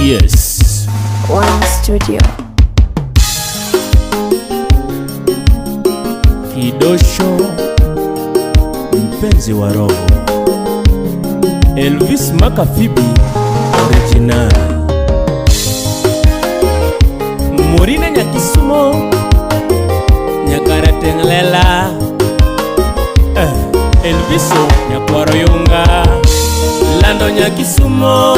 Yes. One Studio. Kidosho, mpenzi wa roho. Elvis Makafibi, original. Morina Nyakisumo, Nyakarateng Lela. Elviso Nyakwaro Yunga, Lando Nyakisumo,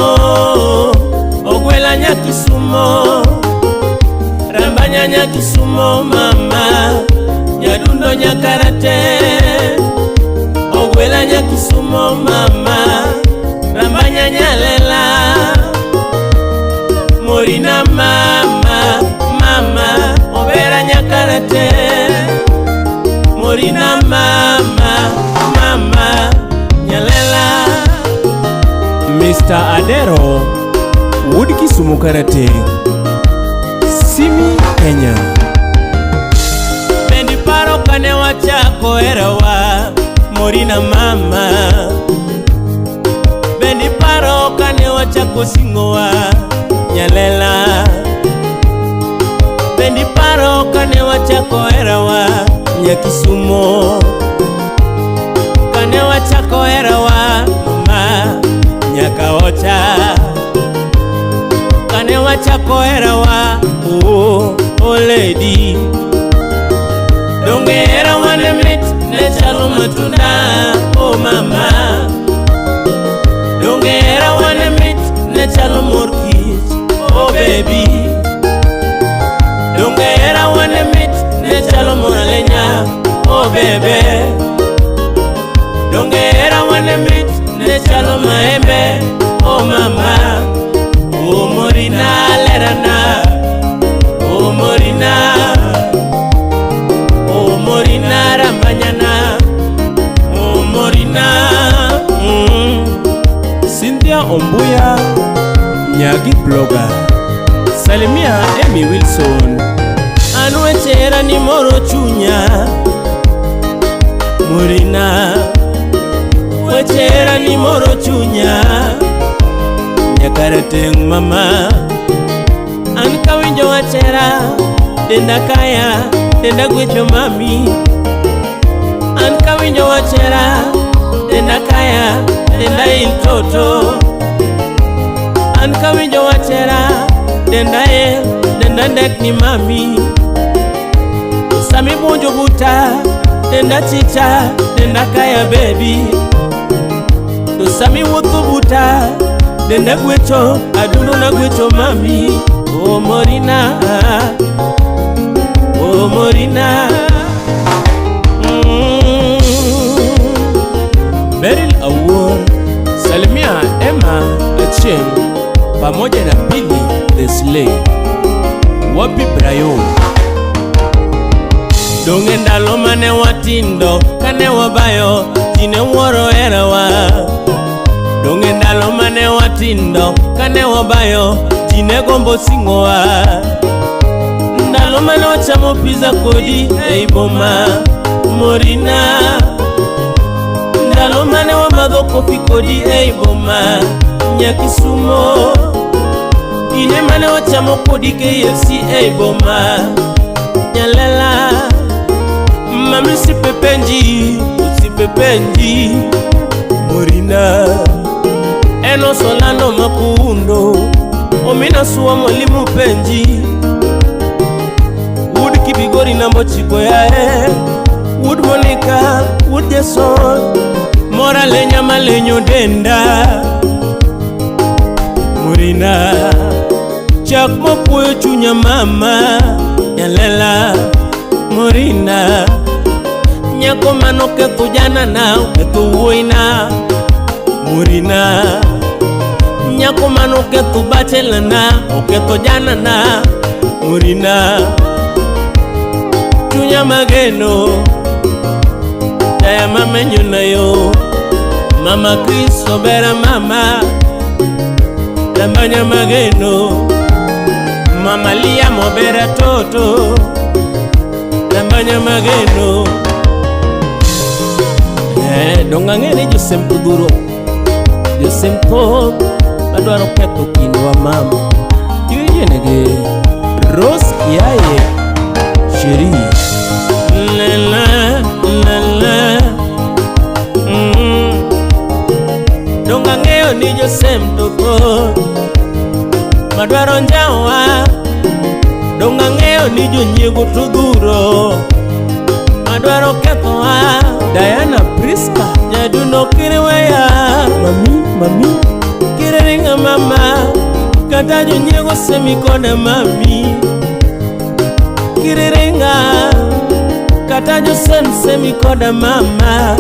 Ogwela Nyakisumo, Rambanya Nyakisumo mama, Nyadundo Nyakarate, Ogwela Nyakisumo mama, Rambanya Nyalela, Morina mama, mama, Obera Nyakarate, Morina mama, mama, Nyalela. Mr. Adero, Wood Kisumu Karate, Simi Kenya. Bendi paro kane wachako herawa, Morina mama. Bendi paro kane wachako singowa, Nyalela. Bendi paro kane wachako herawa, Nyakisumo. Kane wachako herawa, mama, Nyakaocha. Kane wachako herawa, oh, oh lady. Donge herawa ne mit ne chalo matunda, oh mama. Donge herawa ne mit ne chalo mor kich, oh baby. Donge herawa ne mit ne chalo mor alenya, oh bebe. Donge herawa ne mit ne chalo maembe, oh mama. Oh Morina lerana, oh Morina, oh Morina rambanyana, oh Morina. Cynthia Ombuya, Nyagi blogger. Salimia Amy Wilson. An weche hera ni moro chunya, Morina. Weche hera ni moro chunya, Nyakarateng mama. An kawinjo wach hera, denda kaya, denda gwecho mami. An kawinjo wach hera, denda kaya, denda il toto. An kawinjo wach hera, denda el, denda ndekni mami. Sami buonjo buta, denda chicha, denda kaya baby. To sami wuotho buta, denda gwecho, adundo na gwecho mami. Oh Morina, oh Morina. Beryl Awuor, salimia Emma Achieng pamoja na Billy the Slay. Wapi Brayo? Donge ndalo mane watindo kane wabayo ji ne wuoro herawa. Donge ndalo mane watindo kane wabayo ji ne gombo sing'owa. Ndalo mane wachamo pizza kodi ei boma Morina. Ndalo mane wamadho kofi kodi ei boma Nyakisumo. Kinde mane wachamo kodi KFC ei boma Nyalela. Mami sipepenji, usipepenji Morina. Eno solano makundo, omina suwa mwalimu penji. Wood Kibigori nambo chiko yae, Wood Monica, Wood Jason, Mora lenya malenyo denda Morina. Chak mopuoyo chunya mama, Nyalela Morina. Nyako manoketho janana, oketho wuoyina Morina. Nyako manoketho bachelana, oketho janana Morina. Chunya mageno, taya mamenyo na yo. Mama Chris obera mama, Lamanya mageno. Mama Liam obera toto, Lamanya mageno. Donge ang'e ni josem to dhuro, josem thoth madwaro ketho kindwa mama. Iyienegi Rose Kiaye Sheri. La la la la. Donge ang'eyo ni josem to thoth madwaro njawa. Donge ang'eyo ni jonyiego to dhuro madwaro kethowa. Diana Priska. Nyadundo kiriweya. Mami, mami. Kiriringa mama. Kata jonyiego semi koda mami. Kiriringa. Kata josem semi koda mama.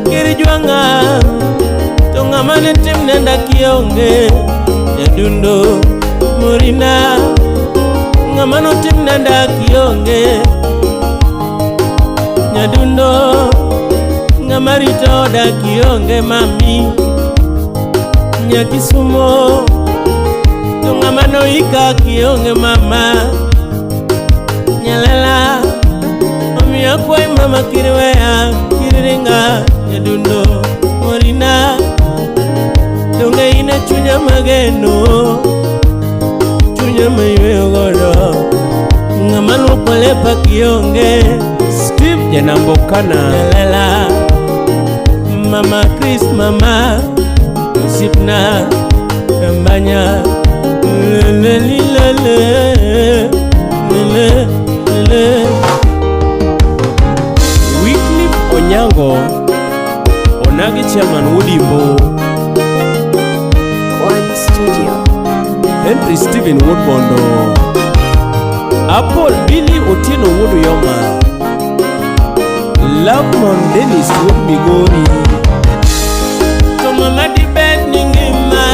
Kirijwang'a. To ng'ama ne timne nda kionge. Nyadundo Morina. Ng'ama notimne nda kionge. Nyadundo. Ng'ama rito oda kionge mami. Nyakisumo. To ng'ama noika kionge mama. Nyalela. Omiyo akwayi mama kiriweya. Kiriringa. Nyadundo Morina. Donge in e chunya mageno. Chunya mayweyo godo. Ng'ama luoko lepa kionge. Steve Janambokana. Nyalela. Mama Chris mama. Osipna. Kambanya. Lele lele. Lele lele. Wycliffe Onyango. Onagi Chairman Wodimbo. One Studio. Henry Stephen Woodbondo. Apple Billy Otieno Wuod Uyoma. Lavmon Dennis Wuod Migori. To mama dibed ni ngima.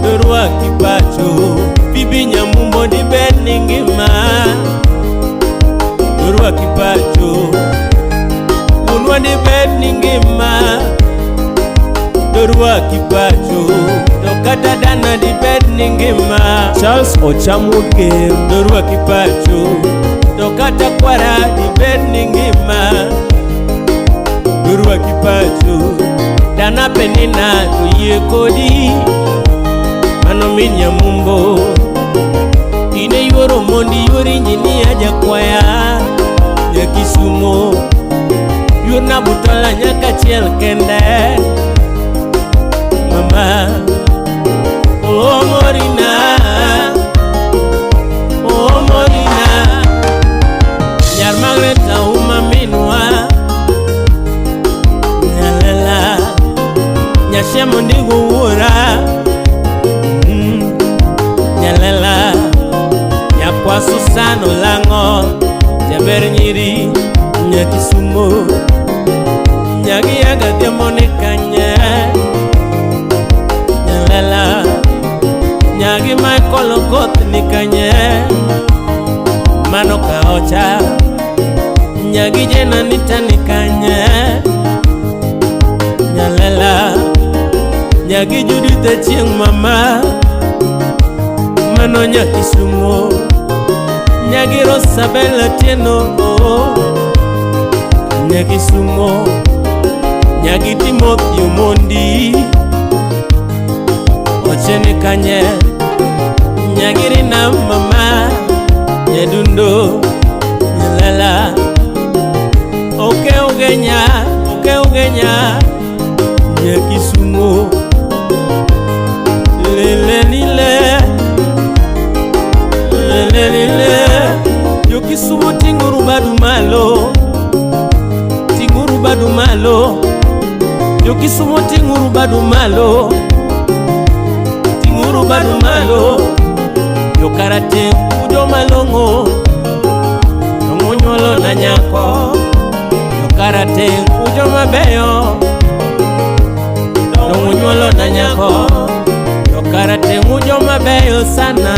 Dorwaki pacho. Bibi Nyamumbo dibed ni ngima. Dorwaki pacho. Wuonwa dibed ni ngima. Dorwaki pacho. To kata dana dibed ni ngima. Charles Ocham Wuod Ger. Dorwaki pacho. To kata kwara dibed ni ngima. Dorwaki pacho. Dana penina to yie kodi. Mano min Nyamumbo. Ine yuoro mondi yuor injinia jakwaya. Nyakisumo. Yuor Butola nyaka chiel kende. Mama. Oh Morina. Oh Morina. Nyar Margaret Auma minwa. Nyalela. Nyashemo ndigo wuora. Nyalela. Nyakwa Susan Olang'o. Jaber nyiri. Nyakisumo. Nyagi yaga dhiambo ni kanye. Nyalela. Nyagi Michael Okoth ni kanye. Mano kaocha. Nyagi Jena Nita ni kanye. Nyalela. Nyagi Judith Achieng' mama. Mano Nyakisumo. Nyagi Rosabel Atieno. Oh. Nyakisumo. Nyagi Timothy Omondi. Ochene kanye. Nyagi Rina mama. Nyadundo. Nyalela. Oke ugenya. Oke ugenya. Nyakisumo. Lele lile. Lele lile. Jokisumo ting'uru badu malo. Ting'uru badu malo. Jokisumo ting'uru badu malo. Ting'uru badu malo. Jokarateng' ujo malong'o. Tong'unyuolo na nyako. Jokarateng' ujo mabeyo. Tong'unyuolo na nyako. Jokarateng' ujo mabeyo sana.